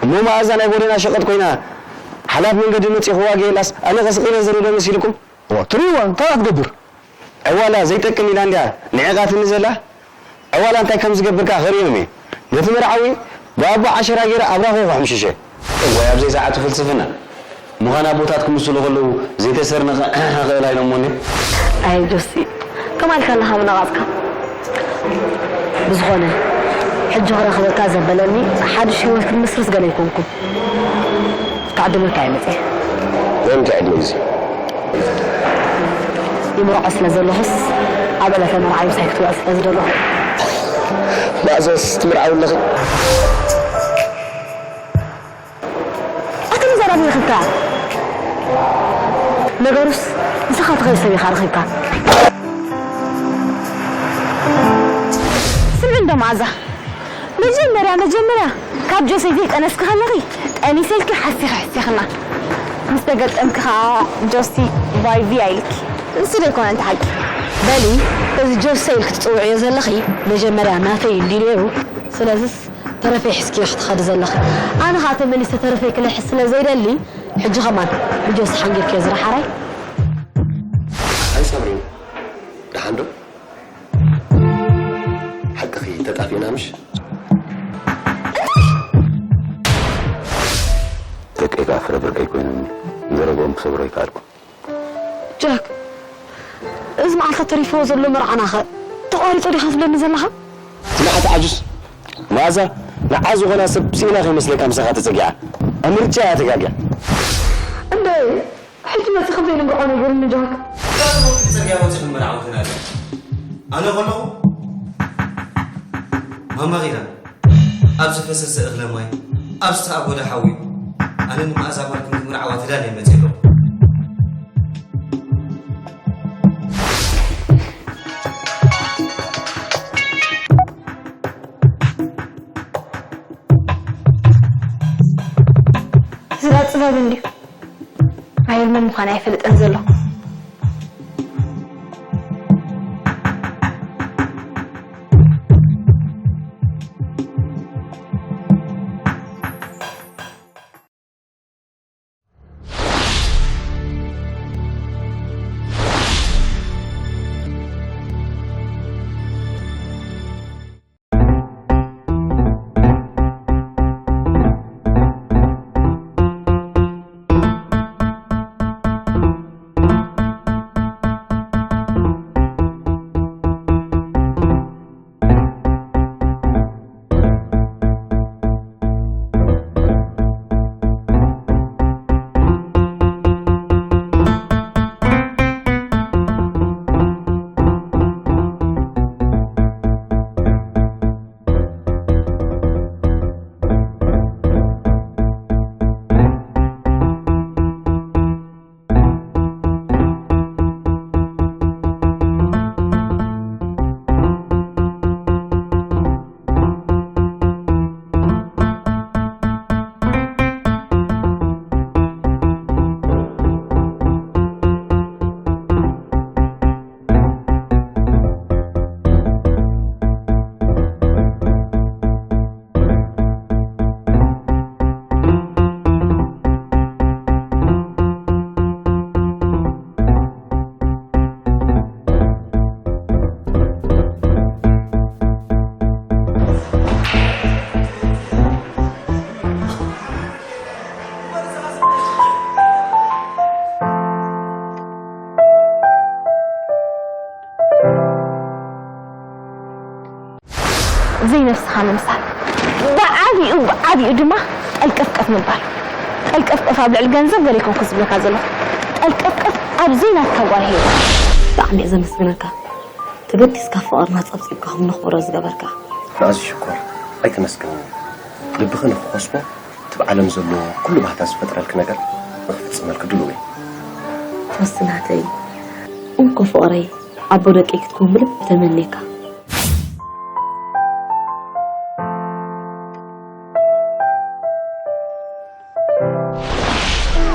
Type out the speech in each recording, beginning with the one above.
እሞ መኣዛ ናይ ጎደና ሸቐጥ ኮይና ሓላፍ መንገዲ መፂኡ ክዋገየላስ ኣነ ቀስቂለ ዝርዶ መሲልኩም? እዋ፣ ትርእይዋ፣ እንታይ እያ ትገብር? ዕዋላ ዘይጠቅም ኢላ እንድያ ንዒቓትኒ ዘላ። ዕዋላ እንታይ ከም ዝገብር ከኣ ክርእዮም እየ። ነቲ መርዓዊ ብኣቦ ዓሸራ ገይረ ኣብራኹ ክሕምሽሸ። እዋይ፣ ኣብ ዘይሰዓቱ ፍልስፍና። ምዃን ኣቦታት ክምስሉ ከለዉ ዘይተሰርነቐ ክእል ኣይሎሞኒ። ኣይ ጆሲ፣ ከማልካ ኣለኻ ምነቓጽካ። ብዝኾነ፣ ሕጂ ክረኽበካ ዘበለኒ ሓድሽ ህይወት ክንምስርት ገለ ኣይኮንኩን። ክዕድመካ እየ መጺአ። ናይ ምንታይ ዕድመ ግዜ? ይምርዖ ስለ ዘለኹስ፣ ኣብ ዕለተ መርዓዊ ምሳይ ክትውዕል ስለ ዝደለኹ። መኣዛስ ትምርዓዊ ኣለኺ? ኣቲ ምዘራብ ይኽልካ። ነገሩስ፣ ንስኻ ትኸይድ ሰብ ኢኻ ረኺብካ። ስምዒ እንዶ መኣዛ። መጀመርያ፣ መጀመርያ ካብ ጆሰይ ዘይጠነስኪ ከለኺ፣ ጠኒሰልኪ ሓሲኺ ሕሲኽና። ምስ ተገጠምኪ ኸኣ ጆሲ ባይ ቪ ኢልኪ። ንሱ ዶ ኣይኮነን እቲ ሓቂ? በሊ፣ እዚ ጆሰይ ኢልኪ ትጽውዕዮ ዘለኺ፣ መጀመርያ ናተይ እንድዩ ነይሩ። ስለዝስ፣ ተረፈይ ሒዝኪ ኢኺ ትኸዲ ዘለኺ። ኣነ ኸኣ ተመሊሰ ተረፈይ ክልሕስ ስለ ዘይደሊ፣ ሕጂ ኸማን ንጆሲ ሓንጊርክዮ ዝረሓራይ። ኣይ ሳብሪን፣ ደሓን ዶ? ሓቅኺ ተጣፊእና ምሽ? ደቀይ ከኣ ፍረ ብርከይ ኮይኖም፣ ዘረብኦም ክሰብሮ ኣይከኣልኩ። ጃክ፣ እዚ መዓልታት ተሪፍዎ ዘሎ መርዓናኸ ተቋሪጹ ዲኻ ትብለኒ ዘለኻ? ስማዕ፣ እቲ ዓጁስ መኣዛ ንዓ ዝኾና ሰብ ስኢና ከይመስለካ ምሳኻ ተጸጊዓ። ኣብ ምርጫ እያ ተጋግያ። እንደ ሕጂ መጺ ከም ዘይንምርዖ ነጊሩኒ ጃክ። ጽርግያ በጺሑ መርዓዊ ተዳልዩ። ኣነ ከለኹ ማማ ኺዳን ኣብ ዝፈሰሰ እኽለ ማይ፣ ኣብ ዝተኣጎደ ሓዊ፣ ኣነ ንመኣዛ ጓልኩም ክምርዓዋ ተዳልየ መጺእ ኣለኹ። ስራ ጥበብ እንድዩ። ኣየልመን ምዃን ኣይፈልጥን ዘሎ። ዘይነፍስኻ ምምሳል። ብዓቢኡ፣ ብዓቢኡ ድማ ጠልቀፍቀፍ ምባል። ጠልቀፍቀፍ ኣብ ልዕሊ ገንዘብ ገለ ኣይኮንኩ ዝብለካ ዘለኹ። ጠልቀፍቀፍ ኣብ ዘይናትካ ጓል ህይወት። ብጣዕሚ እየ ዘመስግነካ። ተበጊስካ ፍቕርና ጸብጺብካ ከም ነኽብሮ ዝገበርካ። መኣዝ ሽኮር፣ ኣይተመስግንኒ። ልብኺ ንኽኸስቦ፣ እቲ ብዓለም ዘሎ ኩሉ ባህታ ዝፈጥረልኪ ነገር ንኽፍጽመልኪ ድሉው እየ። ጆሲ ናተይ፣ እንኮ ፍቕረይ፣ ኣቦ ደቀይ ክትከውን ብልቢ ተመንየካ።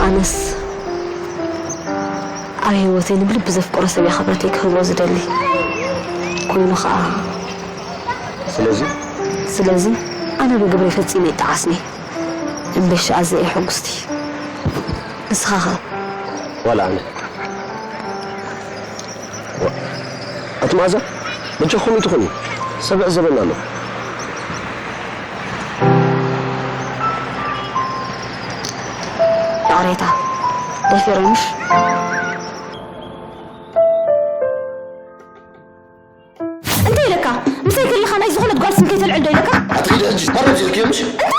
ኣነስ ኣብ ህይወተይ ንብልቢ ዘፍቅሮ ሰብ እየ ክብረተይ ክህቦ ዝደሊ። ኮይኑ ኸኣ ስለዚ? ስለዚ ኣነ ብግብረይ ፈጺመ ኣይጠዓስኒ። እምበሽ ኣዘየ ሕጉስቲ። ንስኻ ኸ? ዋላ ኣነ። ዋ፣ ኣቲ መኣዛ፣ በጃኹም ይትኹኒ። ሰብ ይዕዘበና ኣሎ። ይቕሬታ። ደፊረ ምሽ? እንታይ ኢለካ? ምሳይ ከለኻ ናይ ዝኾነት ጓል ስም ከይተልዕል ዶ ኢለካ? ኣቲ ኪዲ ሕጂ፣ ባር ኣብዚልክዮ ምሽ? እንታይ?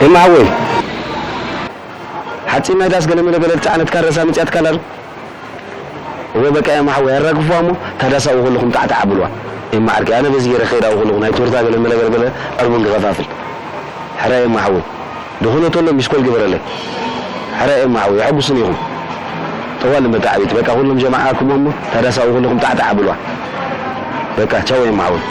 ኤማ ሓወይ፣ ሓፂን ናይ ዳስ ገለመለ ገለ ዝፀዓነትካ ረሳ መፅያትካ ኣላ ዶ? እወ በቃ ኤማ ሓወይ፣ ኣራግፉዋ እሞ እታ ዳስ ኣብኡ ከለኹም ጣዕጣዕ ኣብልዋ። ኤማ ዓርከይ፣ ኣነ በዚ ገይረ ከይድ ኣብኡ ከለኹ ናይ ቶርታ ገለመለ ገለ ገለ ዕርቡን ክኸፋፍል። ሕራይ ኤማ ሓወይ፣ ድኹነ ተሎ ሚስኮል ግበረለይ። ሕራይ ኤማ ሓወይ፣ የሐጉስኒ ኢኹም። ጠዋል መተዓቢት፣ በቃ ኩሎም ጀማዓ ኣክሞ እሞ እታ ዳስ ኣብኡ ከለኹም ጣዕጣዕ ኣብልዋ። በቃ ቻው ኤማ ሓወይ።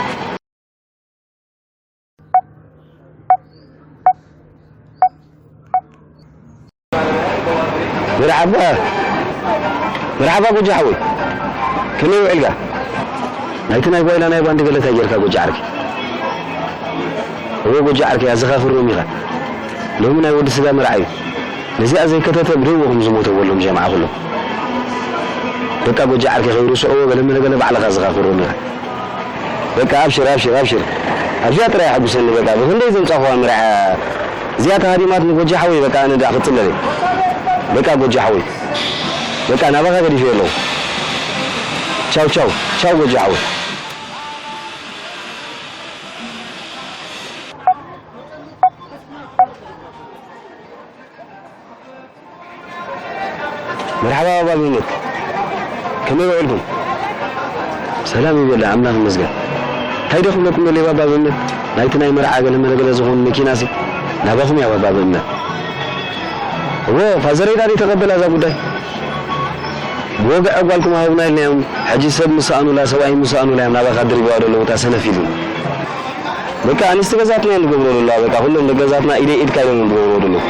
መርሓባ፣ መርሓባ ጎጃ ሓወይ፣ ከመይ ውዒልካ? ናይቲ ናይ ጓይላ ናይ ባንዲ ገለ እንታይ ጌርካ ጎጃ ዓርከይ? እወ ጎጃ ዓርከይ፣ ኣዘኻኽሮም ኢኻ። ሎሚ ናይ ወዲ ስጋ መርዓ እዩ። ነዚኣ ዘይከተተ ብደወኹም ዝሞተዎ ኣሎም ጀምዓ ኩሎም። በቃ ጎጃ ዓርከይ፣ ከይርስዕዎ ገለ መለ ገለ ባዕልኻ ኣዘኻኽሮም ኢኻ። በቃ ኣብሽር፣ ኣብሽር፣ ኣብሽር። ኣብዚኣ ጥራይ ኣሐጉሰኒ በቃ። ብኽንደይ ዘምጻኹዋ መርዓ እዚኣ ተሃዲማትኒ ጎጃ ሓወይ፣ በቃ ኣነ ደኣ ክጽለለይ። በቃ ጎጃ ሓወይ። በቃ ናባኻ ገዲፈዮ ኣለኹ። ቻው፣ ቻው፣ ቻው ጎጃ ሓወይ። መርሓባ ባባ ብእምነት፣ ከመይ ውዒልኩም? ሰላም ይበል ኣምላኽ ይመስገን። እንታይ ዶ ክብለኩም ደልየ ባባ ብእምነት፣ ናይቲ ናይ መርዓ ገለ መለ ገለ ዝኾኑ መኪናሲ ናባኹም እያ ባባ ብእምነት። እወ ፋዘረይ ዳኣ ተቐበላ እዛ ጉዳይ። ብወግዒ ጓልኩም ሃቡና ኢልናዮም። ሕጂ ሰብ ምስ ሰኣኑላ ሰብኣይ ምስ ሰኣኑላ እዮም ናባኻ ድሪብዋ ዘለዉ እታ ሰነፍ ኢሉ። በቃ ኣንስቲ ገዛትና እየን ዝገብሮ ዘለዋ። በቃ ኩሎም ደቂ ገዛትና ኢደይ ኢድካ ኢሎም እዮም ዝገብርዎ ዘለዉ።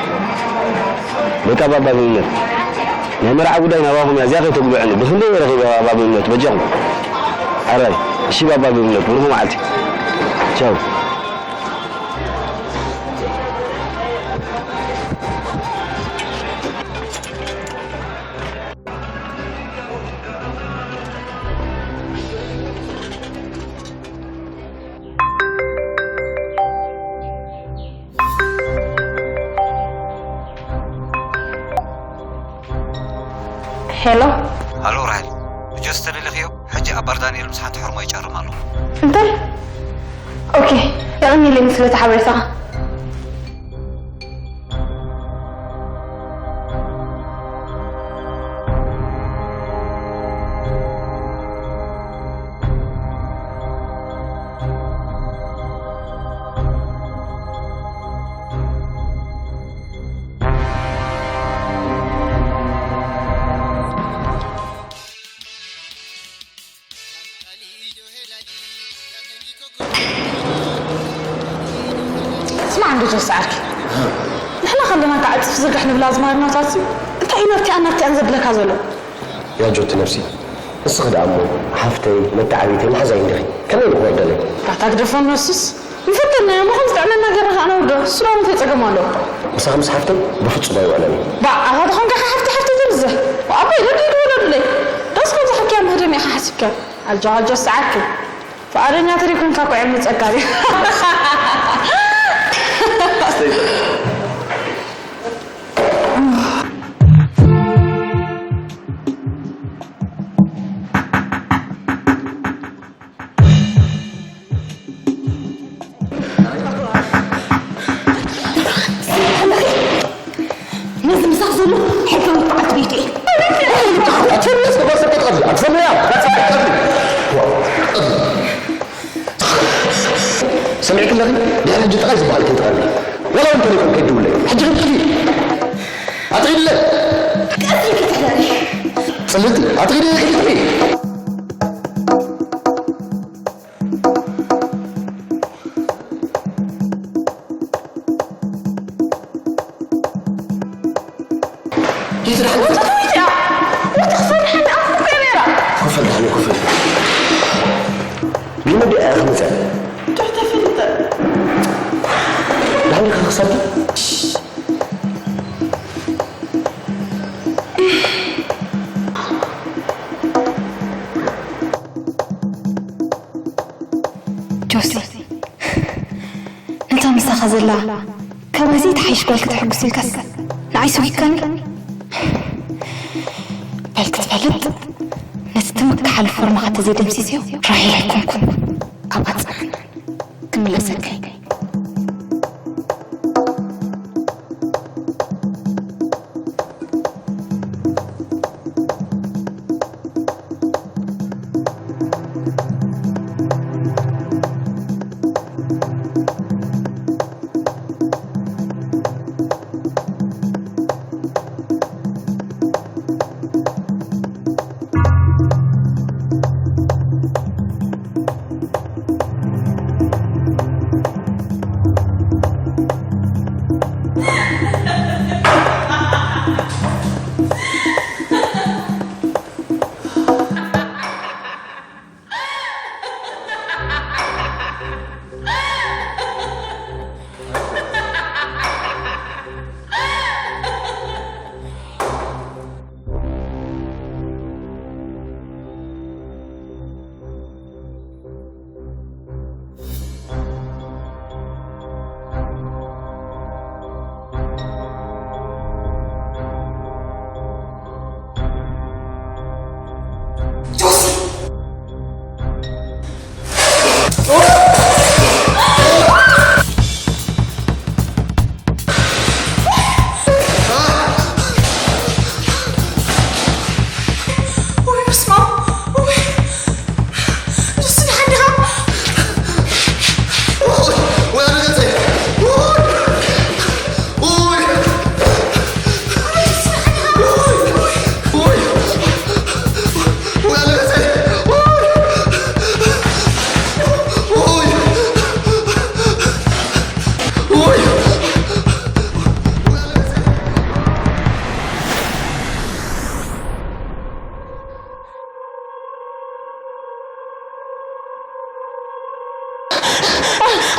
በቃ ባባ ብእምነት ናይ መርዓ ጉዳይ ናባኹም እያ፣ እዚኣ ከይተጉብዕኒ። ብኽንደይ እየ ረኺበ ባባ ብእምነት በጃኹም። ኣራይ እሺ ባባ ብእምነት ብሩኽ መዓልቲ። ቻው። ሄሎ። ሃሎ ራሄል፣ ብጆስ ተደሊኽዮ? ሕጂ ኣብ ባር ዳንኤል ምስ ሓንቲ ሕርሞ ይጨርም ኣለኹ። እንታይ? ኦኬ፣ የቐንየለይ ስለ እቲ ሓበሬታኻ። ስማዕ እንዶ ጆስ ዓርኪ፣ ንሕና ከለና ከዓ ዕፅፍ ዝርግሕ ንብል ኣዝማርናታት እንታይ እዩ ናብቲኣን ናብቲኣን ዘብለካ ዘሎ? ያ ጆቲ ነብሲ፣ ንስኺ ደኣ እሞ ሓፍተይ መተዓቢተይ መሓዛይ እንዲኺ፣ ከመይ ንኽወርደለይ? ባታ ግደፎም ነሱስ፣ ንፈተናዮ እሞ ከም ዝጥዕመና ገርና ከዓ ነውርዶ፣ እሱ ደኣ እንታይ ጸገም ኣለዎ? ምሳኺ ምስ ሓፍተይ ብፍጹም ኣይውዕለን እየ። ባዕ፣ ኣታ ተኾንካ ሓፍቲ ሓፍቲ ትብል ዘህ፣ ኣቦይ ረዲድ ወለዱለይ፣ ዳስ ከምዚ ሓኪያ ምህደም ኢኻ ሓሲብካ? ኣጆ ኣጆ ሰዓርኪ። ፍቓደኛ ተደይኮንካ እኮ እዮም ንጸጋቢ። ነዚ ምሳኽ ዘሎ ሕጋዊ በዓልቲ ቤቱ እየ። ሰሚዕኪ ኣለኺ? ድሕሪ ሕጂ ጥራይ ዝበሃል ከይትቐርቢ። ዋላ እውን ተሪፎም ከይድውለይ። ሕጂ ክትጥፊ። ኣትኺድለ። ቀስ ኢልኪ ተዛረቢ። ጽልእቲ፣ ኣትኺዲ፣ ክትጥፊ። ሂዚ ደሓን። ወጥቶ ኢትያ። ወጥቶ ክፈል ደሓን ኣፍኩ ነይራ። ኮፈል ደሓን ኮፈል። ቢመዲ ኣያ ክመጸ። ትሕተ ፍልጠ። ደሓን ዲኻ ክሳብቲ? ጆሲ፣ ነታ ምሳኻ ዘላ ካባይ ዘይትሓይሽ ጓል ከተሐጉስ ኢልካስ ንዓይ ሰጒግካኒ? በል ክትፈልጥ፣ ነቲ ትምክሓሉ ፎርማኻ ተዘይደምሲስዮ ራሄል ኣይኮንኩን። ኣብኣ ጽናሕ፣ ክምለሰካ እየ።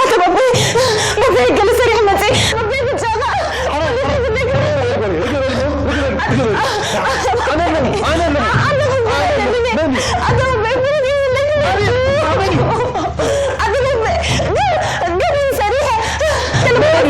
ኣንተ ባበይ፣ ባበይ ገለ ሰሪሕ መጽእ። ባበይ ብቻኻ። ኣንተ ባበይ፣ ኣንተ ባበይ፣ ገለ ሰሪሕ። ገለ ሰሪሕ።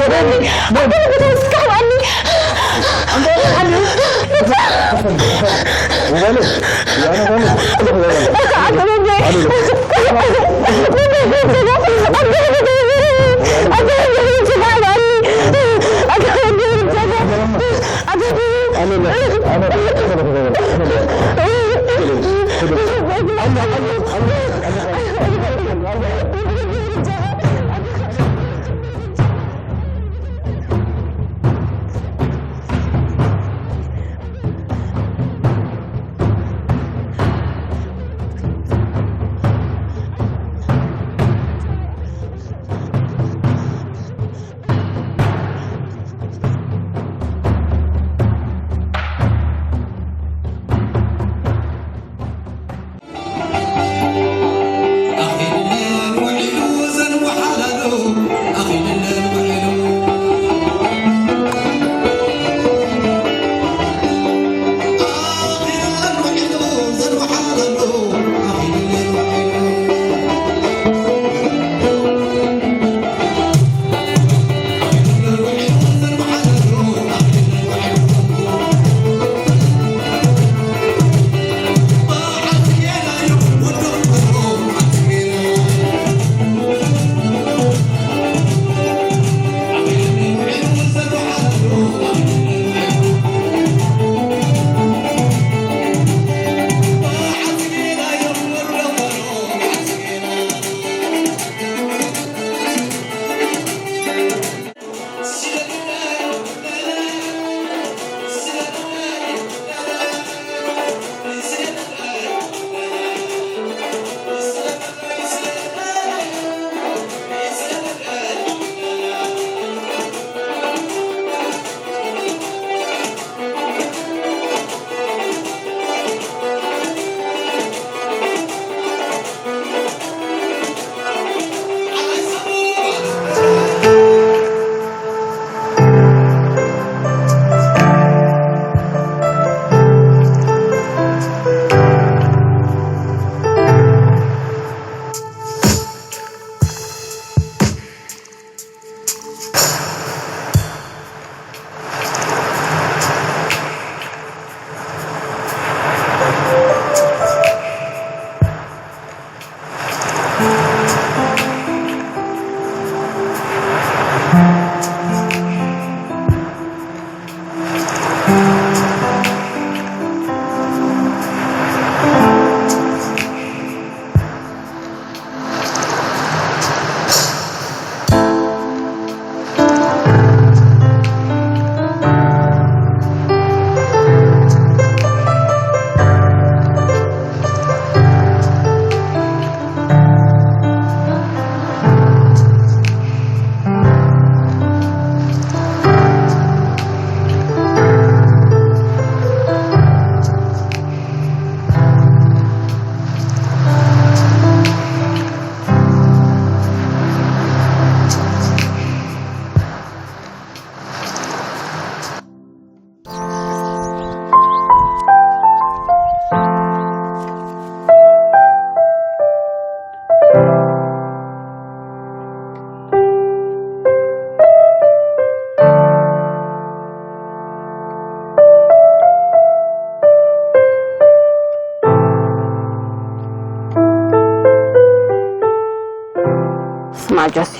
ኣጆሲ፣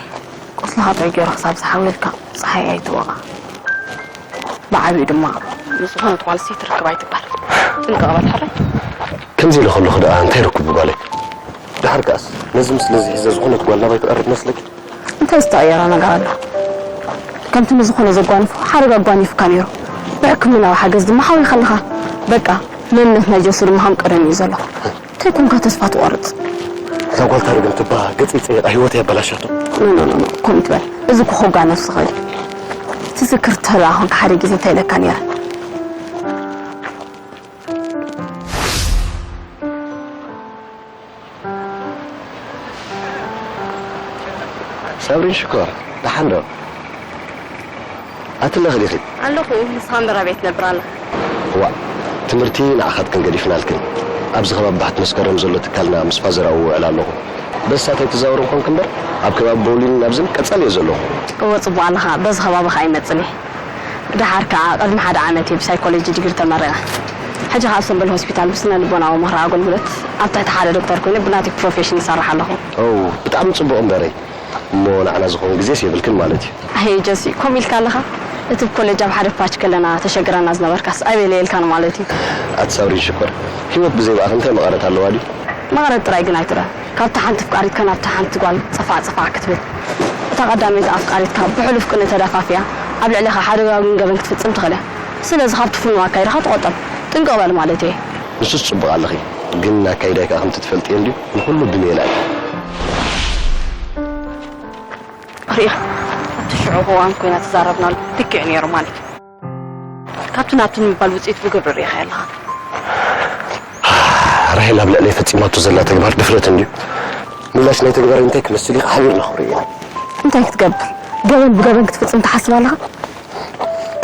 ቁስልኻ ጥዑይ ገይሩ ክሳብ ዝሓውየልካ ጸሓይ ኣይትወቓ። ብዓቢኡ ድማ ምስ ዝኾነት ጓል ሲ ትርክብ ኣይትግበር። ጥንቅቕ በል ሕራይ። ከምዚ ኢለ ከለኹ ደኣ እንታይ ርክቡ ጓለይ? ደሓር ከኣስ ነዚ ምስሊ እዚ ሒዘ ዝኾነት ጓል ናባይ ትቐርብ መስለኪ? እንታይ ዝተቐየረ ነገር ኣሎ? ከምቲ ንዝኾነ ዘጓንፎ ሓረግ ኣጓኒፉካ ነይሩ። ብሕክምናዊ ሓገዝ ድማ ሓዊኻ ኣለኻ። በቃ፣ መንነት ናይ ጆሲ ድማ ከም ቀደም እዩ ዘሎ። እንታይ ኮንካ ተስፋ ትቖርጽ? እታ ጓል ታረግን ትባ ገጸይ ጸይቓ ህይወተይ ኣበላሻቶ። ኖ፣ ኖ፣ ኖ፣ ኖ፣ ከምኡ ትበል። እዚ እኮ ክጓነፍ ዝኽእል እዩ። ትዝክር ተላ ኮንካ ሓደ ግዜ እንታይ ኢለካ ነይረ? ሳብሪን ሽኮር፣ ደሓን ዶ? ኣትለኺ ዲኺ? ኣለኹ፣ ንስኻ እምበር ኣበይ ትነብር ኣለኻ? እዋእ፣ ትምህርቲ ንዓኻትክን ገዲፍናልክን። ኣብዚ ከባቢ ባሕቲ መስከረም ዘሎ ትካልና ምስ ፋዘር ኣብኡ ውዕል ኣለኹ። በሳት ኣይትዛወርን ኮንክ እምበር፣ ኣብ ከባቢ ቦውሊን ናብዝን ቀጸል እየ ዘለኹ። እወ፣ ጽቡቕ ኣለኻ። በዚ ከባቢ ኸኣ ይመጽእ እየ። ደሓር ከኣ ቅድሚ ሓደ ዓመት እየ ብሳይኮሎጂ ዲግሪ ተመሪቐ። ሕጂ ኸኣ ኣብ ሰምበል ሆስፒታል ብስነ ልቦናዊ ምኽሪ ኣገልግሎት ኣብ ትሕቲ ሓደ ዶክተር ኮይነ ብናተይ ፕሮፌሽን ይሰርሕ ኣለኹ። ኦ፣ ብጣዕሚ ጽቡቕ እምበረይ። እሞ ንዓና ዝኾን ግዜስ የብልክን ማለት እዩ። ኣየ ጆሲ፣ ከምኡ ኢልካ ኣለኻ? እቲ ብኮሌጅ ኣብ ሓደ ፓች ከለና ተሸግረና ዝነበርካስ ኣበይ ለየልካን ማለት እዩ። ኣቲ ሳብሪን ሽኮር፣ ህይወት ብዘይ ብኣኺ እንታይ መቐረት ኣለዋ ድዩ? መቐረት ጥራይ ግን ኣይትረን። ካብታ ሓንቲ ኣፍቃሪትካ ናብታ ሓንቲ ጓል ጽፋዕ ጽፋዕ ክትብል። እታ ቀዳመይቲ ኣፍቃሪትካ ብሕሉፍ ቅንኢ ተደፋፊኣ ኣብ ልዕሌኻ ሓደጋዊ ገበን ክትፍጽም ትኽእል እያ። ስለዚ ካብቲ ፍኑው ኣካይዳኻ ተቖጠብ። ጥንቅቕ በል ማለት እየ። ንሱስ ጽቡቕ ኣለኺ፣ ግን ኣካይዳይ ከኣ ከምቲ ትፈልጥዮ እንድዩ፣ ንኹሉ ብሜላ እዩ። ሪኢኻ፣ ኣብቲ ሽዑ እዋን ኮይና ተዛረብናሉ ልክዕ ነይሩ ማለት እዩ። ካብቲ ናብቲ ንምባል ውጽኢት ብግብሪ ርኢኻዮ ኣለኻ። ራሄል ኣብ ልዕለይ ፈጺማቶ ዘላ ተግባር ድፍረት እንድዩ። ምላሽ ናይ ተግባረይ እንታይ ክመስል እዩ ሓቢርና ክርኢ ኢና። እንታይ ክትገብር? ገበን ብገበን ክትፍጽም ትሓስብ ኣለኻ?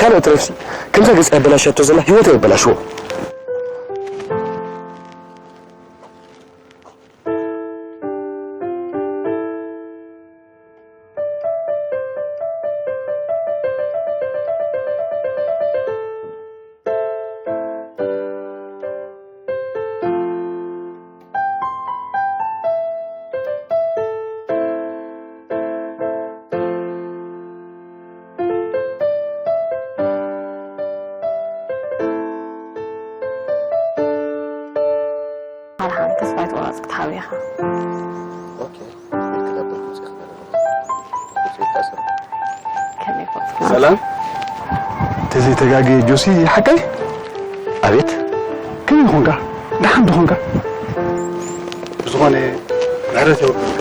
ካልእ ትረፍሲ፣ ከምዛ ገጸይ ኣበላሽያቶ ዘላ ህይወተይ የበላሽዎ። ሓልሓን ተስፋ ኣይትቑረጽ ክትሓውየኻ። ኦኬ። ከመይ ይኾን? ሰላም። ተዘይተጋግየ ጆሲ ሓቀይ? ኣቤት። ከመይ ኾንካ? ደሓን ዶ ኾንካ? ብዝኾነ ምሕረት የውርደልካ።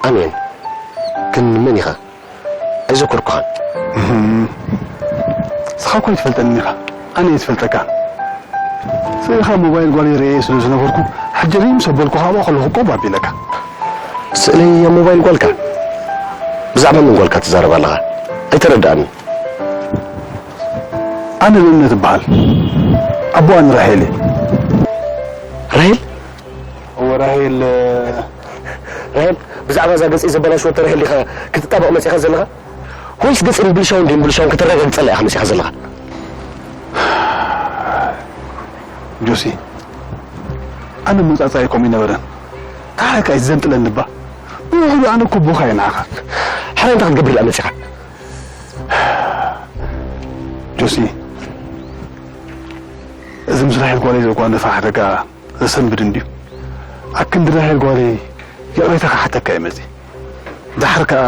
ኣሜን። ግን መን ኢኻ? ኣይዘከርኩኻን። እህም። ንስኻ እኮ ኣይትፈልጠንን ኢኻ። ኣነ እየ ዝፈልጠካ። ስእልኻ ሞባይል ጓለይ ርእየ ስለ ዝነበርኩ፣ ሕጂ ሪም ምስ ኣበልኩኻ ኣብኣ ከለኹ ቆብ ኣቢለካ። ስእለይ ኣብ ሞባይል ጓልካ? ብዛዕባ መን ጓልካ ትዛረብ ኣለኻ? ኣይተረድኣንን። ኣነ ንእምነት እበሃል። ኣቦኣ ንራሄል እየ። ራሄል? እወ፣ ራሄል፣ ራሄል፣ ብዛዕባ እዛ ገጸይ ዘበላሽወቶ ራሄል ዲኻ ክትጣበቕ መጺኻ ዘለኻ? ወይስ ገጸይ ንብልሻው እንድዩ ንብልሻውን ከተረጋግጸላ ኢኻ መጺኻ ዘለኻ? ጆሲ፣ ኣነ መጻጻይ ከምኡ ኣይነበረን። ካሕረካ እዩ ዘንጥለኒ እባ። ብውሕዱ ኣነ እኮ ኣቦኻ እየ ንዓኻ። ሕራይ እንታይ ክትገብር ደኣ መጺኻ? ጆሲ፣ እዚ ምስ ራሄል ጓለይ ዘጓነፈ ሓደጋ ዘሰንብድ እንድዩ። ኣክንዲ ራሄል ጓለይ ይቕሬታ ክሓተካ እየ መጺእ። ደሓር ከኣ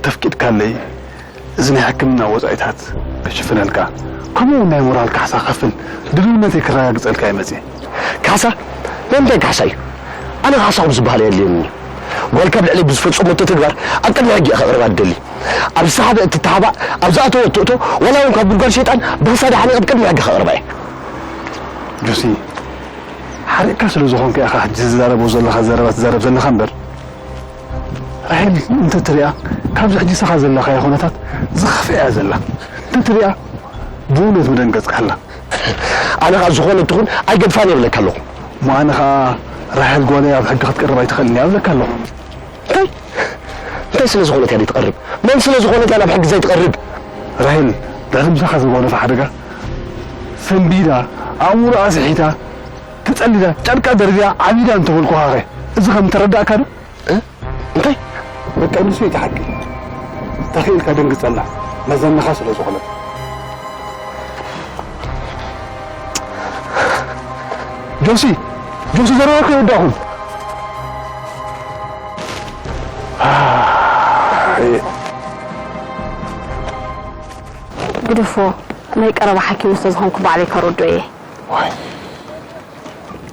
ተፍቂድካለይ፣ እዚ ናይ ሕክምና ወጻኢታት ክሽፍነልካ፣ ከምኡ እውን ናይ ሞራል ካሕሳ ክኸፍል ድልውነተይ ክረጋግጸልካ እየ መጺእ። ካሕሳ? ናይ ምንታይ ካሕሳ እዩ? ኣነ ካሕሳኹም ዝበሃል ኣየድልየንን እዩ። ጓልካ ኣብ ልዕለይ ብዝፈጸመቶ ተግባር ኣብ ቅድሚ ሕጊ እየ ከቕርባ ዝደሊ። ኣብ ዝሰሓበ እትተሓባእ፣ ኣብ ዝኣተወ እትእቶ፣ ዋላ እውን ካብ ጉድጓድ ሸይጣን ብኽሳዳ ሓኒቐ ኣብ ቅድሚ ሕጊ ከቕርባ እየ። ጆሲ፣ ሓሪቕካ ስለ ዝኾንካ ኢኻ ሕጂ ትዛረቦ ዘለኻ ዘረባ ትዛረብ ዘለኻ እምበር፣ ራሄል እንተትሪኣ፣ ካብዚ ሕጂ ንስኻ ዘለኻዮ ኩነታት ዝኸፍአ እያ ዘላ። እንተትሪኣ፣ ብእውነት ምደንገጽካ ኣላ። ኣነ ኸኣ ዝኾነ ትኹን ኣይገድፋን እየ እብለካ ኣለኹ። እሞ ኣነ ኸኣ ራሄል ጓለይ ኣብ ሕጊ ክትቀርብ ኣይትኽእልን እያ እብለካ ኣለኹ። እንታይ? እንታይ ስለ ዝኾነት እያ ዘይትቐርብ? መን ስለ ዝኾነት እያ ናብ ሕጊ ዘይትቐርብ? ራሄል ድሕሪ ምሳኻ ዝጓነፈ ሓደጋ ሰንቢዳ፣ ኣእምሮኣ ስሒታ፣ ተጸሊላ፣ ጨርቃ ደርቢያ ዓቢዳ እንተበልኩኻኸ? እዚ ከም ተረዳእካ ዶ? እ? እንታይ? በቃ ንሱ እዩ እቲ ሓቂ። ተኽኢልካ ደንግጸላ፣ መዘናኻ ስለ ዝኾነ። ጆሲ፣ ጆሲ ዘረባካ ይወዳኹም። ግደፎ፣ ናይ ቀረባ ሓኪሙ ስለ ዝኾንኩ ባዕለይ ከረድኦ እየ። ዋይ።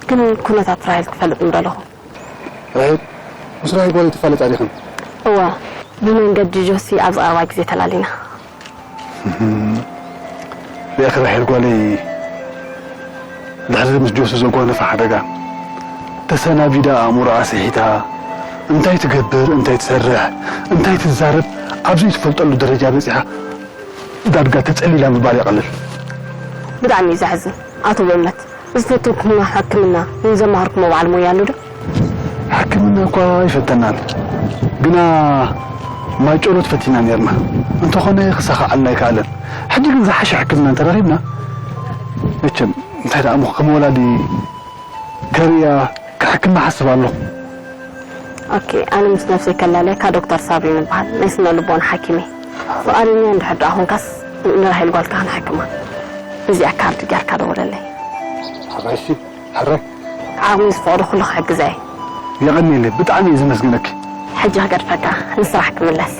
ግን ኩነታት ራሄል ክፈልጥ ምደለኹ። ራሄል፣ ምስ ራሄል ጓለይ ትፋለጣ ዲኽን? እወ፣ ብመንገዲ ጆሲ ኣብዚ ቀረባ ግዜ ተላሊና። ርኢኺ ራሄል ጓለይ፣ ድሕሪ ምስ ጆሲ ዘጓነፈ ሓደጋ ተሰናቢዳ፣ ኣእምሮኣ ስሒታ፣ እንታይ ትገብር፣ እንታይ ትሰርሕ፣ እንታይ ትዛረብ ኣብ ዘይትፈልጠሉ ደረጃ በጺሓ፣ ዳርጋ ተጸሊላ ምባል ይቐልል። ብጣዕሚ እዩ ዘሕዝን ኣቶ በእምነት። ዝፈተንኩሞ ሕክምና ንዘማሃርኩሞ በዓል ሞያ ኣሎ ዶ? ሕክምና እኳ ኣይፈተናን፣ ግና ማይ ጨሎት ፈቲና ነርና። እንተኾነ ክሳኻዓልና ኣይከኣለን። ሕጂ ግን ዝሓሸ ሕክምና እንተረኺብና፣ መቸም እንታይ ደኣ እሞ ከም ወላዲ ከርእያ ክሕክማ ሓስብ ኣለኹ። ኦኬ፣ ኣነ ምስ ነብሰይ ከላልየካ ዶክተር ሳብሪን እበሃል፣ ናይ ስነ ልቦና ሓኪም እየ። ፍቓደኛ እንድሕር ደኣ ኾንካስ ንራሄል ጓልካ ክንሕክማ። እዚኣ ካርድ ጌርካ ደውለለይ። ሕራይ እሺ፣ ሕራይ። ዓቕሚ ዝፈቕዶ ኩሉ ክሕግዛ እየ። የቐንየለይ፣ ብጣዕሚ እየ ዘመስግነኪ። ሕጂ ክገድፈካ፣ ንስራሕ ክምለስ።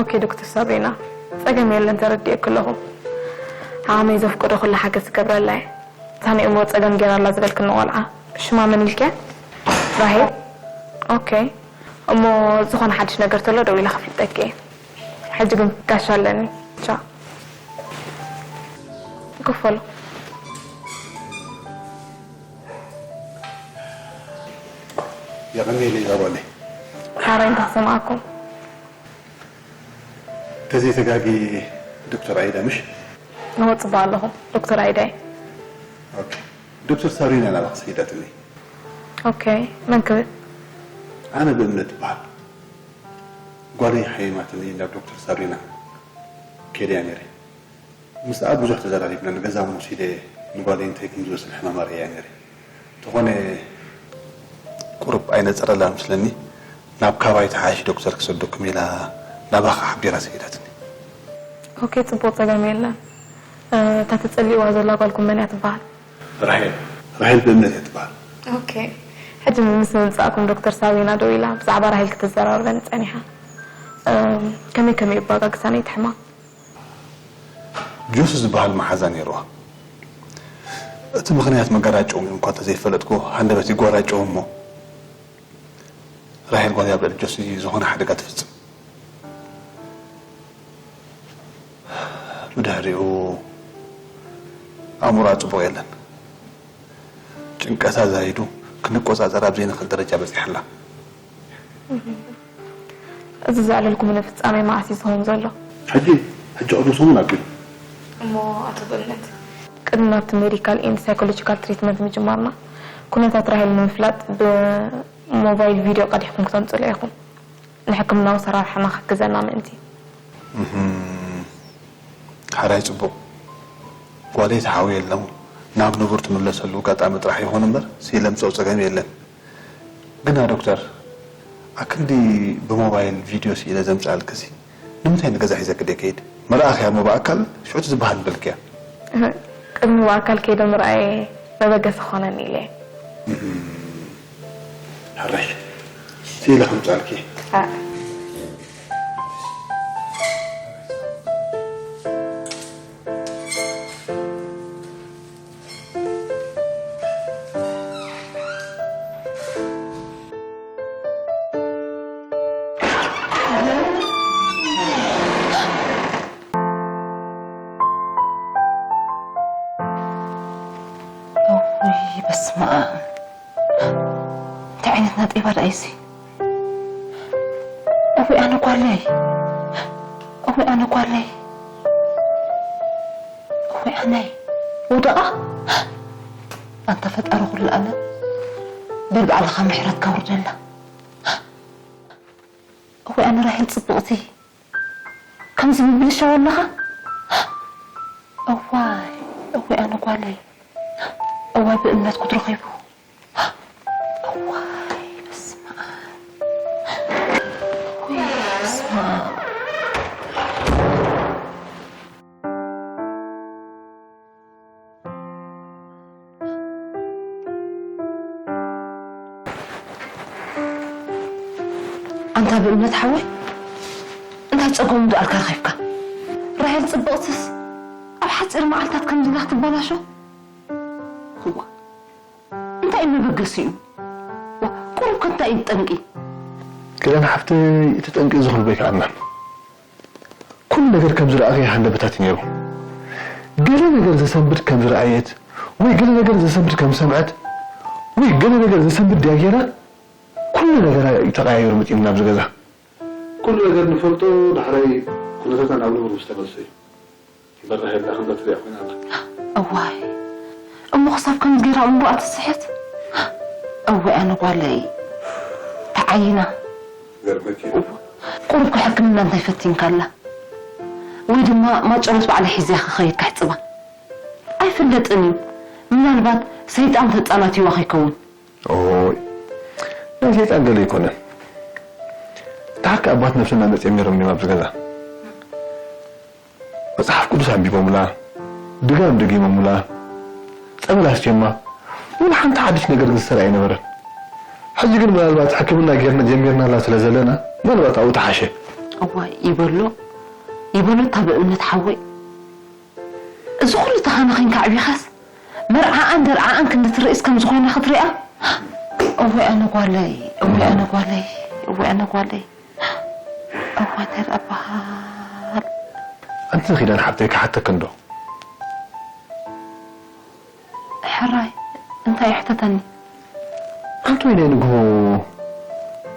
ኦኬ ዶክተር ሳብሪና፣ ጸገም የለን፣ ተረዲኤኪ ኣለኹ። ዓቕመይ ዘፍቅዶ ኩሉ ሓገዝ ክገብረላ እየ። እታ ናይ እምሮ ጸገም ጌራ ኣላ ዝበልክኒ ቆልዓ ሽማ መን ኢልክያ? ራሄል። ኦኬ፣ እሞ ዝኾነ ሓድሽ ነገር ተሎ ደው ኢለ ከፍልጠኪ እየ። ሕጂ ግን ጋሻ ኣለኒ። ቻው። ክፈሎ። የቐንየለይ እዛ ጓለይ። ሓራይ እንተክሰማዕኩም። ተዘይተጋጊ ዶክተር ኣይዳ ምሽ? እወ ጽቡቕ ኣለኹ ዶክተር ኣይዳይ። ኦኬ። ዶክተር ሳብሪና ናባኺ ሰዲዳትኒ። ኦኬ፣ መን ክብል? ኣነ ብእምነት እበሃል። ጓለይ ሓሚማትኒ ናብ ዶክተር ሳብሪና ከይደያ ነይረ። ምስኣ ብዙሕ ተዘራሪብና፣ ንገዛ እውን ወሲደ ንጓለይ እንታይ ከም ዝመስል ሕማም ኣርእየያ ነይረ። እንተኾነ ቁሩብ ኣይነጸረላን መስለኒ፣ ናብ ካባይ ተሓሺ ዶክተር ክሰደኩም ኢላ ናባኻ ሓቢራ ሰዲዳትኒ። ኦኬ፣ ጽቡቕ፣ ጸገም የለን። እ፣ እታ ትጸልእዋ ዘላ ጓልኩም መን እያ ትበሃል? ራሄል። ራሄል ብእምነት እያ ትበሃል። ኦኬ። ሕጂ ምስ ምምጻእኩም ዶክተር ሳብሪና ደዊላ ብዛዕባ ራሄል ክትዘራረበኒ ጸኒሓ። እም፣ ከመይ ከመይ እዩ ኣባጋግሳ ናይቲ ሕማም? ጆሲ ዝበሃል መሓዛ ነይርዋ። እቲ ምኽንያት መጋራጨዎም እንኳ እንተዘይፈለጥኩ፣ ሃንደበት ይጓራጨው እሞ፣ ራሄል ጓልይ ኣብ ልዕሊ ጆሲ ዝኾነ ሓደጋ ትፍጽም። ብድሕሪኡ ኣእምሮኣ ጽቡቕ የለን። ጭንቀታ ዛይዱ ክንቆጻጸር ኣብ ዘይንኽእል ደረጃ በጺሓ ኣላ። እዚ ዘዕለልኩምኒ ፍጻሜ መዓስ እዩ ዝኸውን ዘሎ? ሕጂ፣ ሕጂ ቅድሚ ሰሙን ኣቢሉ። እሞ ኣቶ ብእምነት፣ ቅድሚ ናብቲ ሜዲካል ኤንድ ሳይኮሎጂካል ትሪትመንት ምጅማርና፣ ኩነታት ራሄል ንምፍላጥ ብሞባይል ቪድዮ ቀዲሕኩም ክተምጽእላ ኢኹም። ንሕክምናዊ ኣሰራርሓና ክሕግዘና ምእንቲ። እህም፣ ሓራይ ጽቡቕ። ጓለይ ተሓውየ ኣለኹ። ናብ ንቡር ትምለሰሉ ኣጋጣሚ ጥራሕ ይኹን እምበር፣ ስኢለ ምጽኦ ጸገም የለን። ግና ዶክተር፣ ኣክንዲ ብሞባይል ቪድዮ ስኢለ ዘምጽኣልክሲ፣ ንምንታይ ንገዛ ሒዘኪ ደይከይድ? መርኣኽያ እሞ ብኣካል ሽዑ እቲ ዝበሃል ምበልክያ። ቅድሚ ብኣካል ከይደ ምርኣየ መበገሲ ክኾነኒ ኢለ እየ። ሕራይ፣ ስኢለ ከምጻልኪ። እውይ በስመ ኣብ፣ እንታይ ዓይነት ናጤባ ደኣ እዩሲ? እውይ ኣነ ጓለይ፣ እውይ ኣነ ጓለይ፣ እውይ ኣነይ ውደቓ። ኣንታ ፈጣሪ ኩሉ ኣለም፣ በል ባዕልኻ ምሕረትካ ኣውርደላ። እወ ኣነ ራሄል ጽብቕቲ፣ ከምዚ ምብልሻው ኣለኻ? እዋይ እወ ኣነ ጓለይ፣ እዋይ ብእምነት ጉድ ረኺቡ። እዋይ በስመ ኣብ፣ እወ በስመ ኣብ። ኣንታ ብእምነት ሓወይ እንታይ ጸገሙ ደኣልካ ረኺብካ? ራሄል ጽብቕትስ ኣብ ሓጺር መዓልታት ከምዚ ኢላ ክትበላሾ? እዋ እንታይ እዩ መበገሲኡ? ዋ ቁሩብ ከ እንታይ እዩ ጠንቂ? ክዳን ሓፍተይ እቲ ጠንቂ እዚ ክህልዎ ኣይከኣልናን። ኩሉ ነገር ከም ዝረኣኽዮ ሃንደበታት እዩ ነይሩ። ገለ ነገር ዘሰንብድ ከም ዝረኣየት ወይ ገለ ነገር ዘሰንብድ ከም ዝሰምዐት ወይ ገለ ነገር ዘሰንብድ ድያ ገይራ ኩሉ ነገራ እዩ ተቐያይሩ መፂኡ ናብዚ ገዛ። ኩሉ ነገር ንፈልጦ ዳሕራይ ኩነታታ ናብ ንቡር ምስ ተመልሰ እዩ። እምበር ራሄል ደኣ ከምዛ ትሪኣ ኮይና ኣላ። እዋይ እሞ ክሳብ ከምዚ ገይራ እምበኣ ትስሕት? እዋይ ኣነ ጓለይ ተዓይና። ገርመኪ። ቁሩብ ከ ሕክምና እንታይ ፈቲንካላ? ወይ ድማ ማጨሎት ባዕለይ ሒዘያ ክኸይድ ከሕጽባ? ኣይፍለጥን እዩ። ምናልባት ሰይጣን ተጻናትይዋ ከይከውን። ኦይ ናይ ሰይጣን ገለ ኣይኮነን። ደሓር ከኣ ኣባት ነብስና መጺኦም ነይሮም ድዮም ኣብዚ ገዛ? መጽሓፍ ቅዱስ ኣንቢቦምላ፣ ድጋም ደጊሞምላ፣ ጸበል ኣስትዮማ፣ ወላ ሓንቲ ሓድሽ ነገር ዝሰራ ኣይነበረን። ሕጂ ግን ምናልባት ሕክምና ጌርና ጀሚርናላ ስለ ዘለና ምናልባት ኣብኡ ተሓሸ። እዋይ ይበሎ ይበሎ እታ ብእምነት ሓወይ። እዚ ኩሉ ተኻናኺንካ ኣዕቢኻስ መርዓኣን ደርዓኣን ክንዲ ትርእስ ከምዚ ኮይና ክትሪኣ? እወይ ኣነ ጓለይ እወይ ኣነ ጓለይ እወይ ኣነ ጓለይ እወ እንታይ ደኣ በሃል። ኣንቲ ኺዳን ሓብተይ ክሓተኪ እንዶ። ሕራይ እንታይ እዩ ሕተተኒ? ኣንቲ ወይ ናይ ንግሆ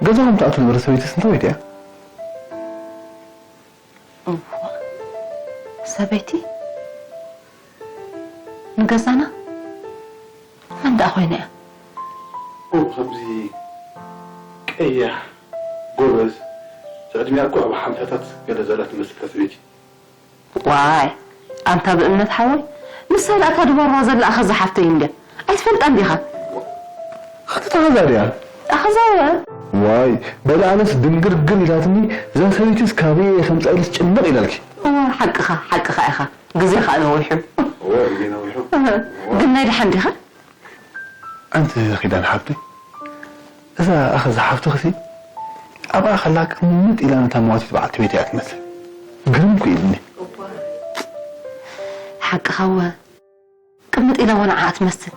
ገዛኹም ትኣትዉ ነበረ ሰበይትስ እንተወይ ድያ? እዋ ሰበይቲ ንገዛና መን ደኣ ኮይና እያ? ኦ ከምዚ ቀያሕ ጎበዝ ዕድሚኣ እኮ ኣብ ሓምሳታት ገለ ዘላ ትመስል እታ ሰበይቲ። ዋይ ኣንታ ብእምነት ሓወይ ንሳ ደኣ እታ ድባርባ ዘላ ኣኸዛ ሓፍተይ እንድያ ኣይትፈልጣን ዲኻ? ኣንቲ ተኸዛ ድያ? ኣኸዛ እያ። ዋይ በለ ኣነስ ድንግርግር ኢላትኒ እዛ ሰበይትስ ካበይ እየ ከምጻ ኢለስ ጭንቕ ኢላልኪ። እዋ ሓቅኻ ሓቅኻ ኢኻ ግዜ ኸኣ ነዊሑ። እወ ግዜ ነዊሑ። ግን ናይ ደሓን ዲኻ? ኣንቲ ኺዳን ሓብተይ እዛ ኣኸዛ ሓፍትኽሲ ኣብኣ ከላ ቅምጥ ኢላ ነታ መዋቲት በዓልቲ ቤት እያ ትመስል። ግርም እኮ ኢልኒ። ሓቅኻ እወ ቅምጥ ኢላ እወ ንዓኣ ትመስል።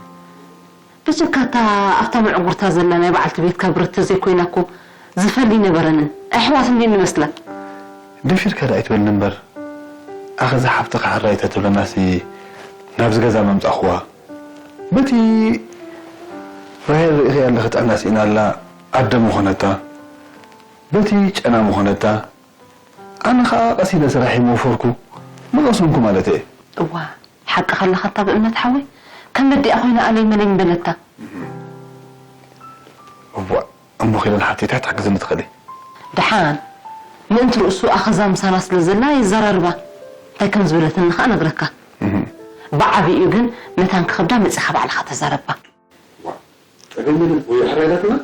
ብጀካ እታ ኣብታ ምዕጉርታ ዘላ ናይ በዓልቲ ቤትካ ብረት ተዘይኮይና እኮ ዝፈሊ ኣይነበረንን። ኣሕዋት እንድየን ንመስላ። ደፊርካ ደኣ ኣይትበልኒ እምበር ኣኸዛ ሓፍትኻ ሕራይ ተትብለናሲ ናብዚ ገዛ ምኣምጻእኽዋ። በቲ ራሄል ርኢኽያ ኣለኺ ጥዕና ስኢና ኣላ ኣደ ምኾነታ በቲ ጨና ምኾነታ ኣነ ኸኣ ቀስ ኢለ ስራሐይ ምወፈርኩ ምቐሰንኩ ማለተይ እየ። እዋ ሓቅኻ ኣለኻ እታ ብእምነት ሓወይ። ከም በዲኣ ኮይና ኣለይ መለይ ምበለታ። እዋ እሞ ኺደን ሓተይታ ትሕግዝኒ ትኽእሊ። ደሓን ምእንቲ ርእሱ ኣኸዛ ምሳና ስለ ዘላ የዘራርባ። እንታይ ከም ዝበለትኒ ኸኣ ነግረካ። ብዓቢኡ ግን መታን ክኸብዳ መጺኻ ባዕልኻ ተዛረባ። ጸገም የለን ወይ ሕራይ ኢላትና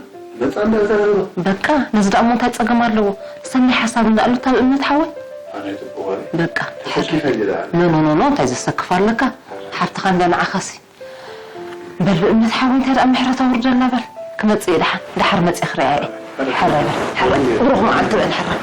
መጻ እንዳዛረበ በቃ ነዚ ደኣ እሞ እንታይ ጸገም ኣለዎ? ሰናይ ሓሳብ እንዳኣሉ እታ ብእምነት ሓወይ። ኣነ ጽቡቕ ወረ በቃ ተሰኪፈ እንጂ ደኣ ኖ ኖ ኖ እንታይ ዘሰክፍ ኣለካ? ሓፍትኻ እንዳ ንዓኻሲ በል ብእምነት ሓወይ እንታይ ደኣ ምሕረት ኣውርደልና በል። ክመጽእ እየ ደሓን ደሓር መጽእ ክሪኣ እየ። ሕራይ በል ሕራይ ብሩኽ መዓልቲ በል ሕራይ።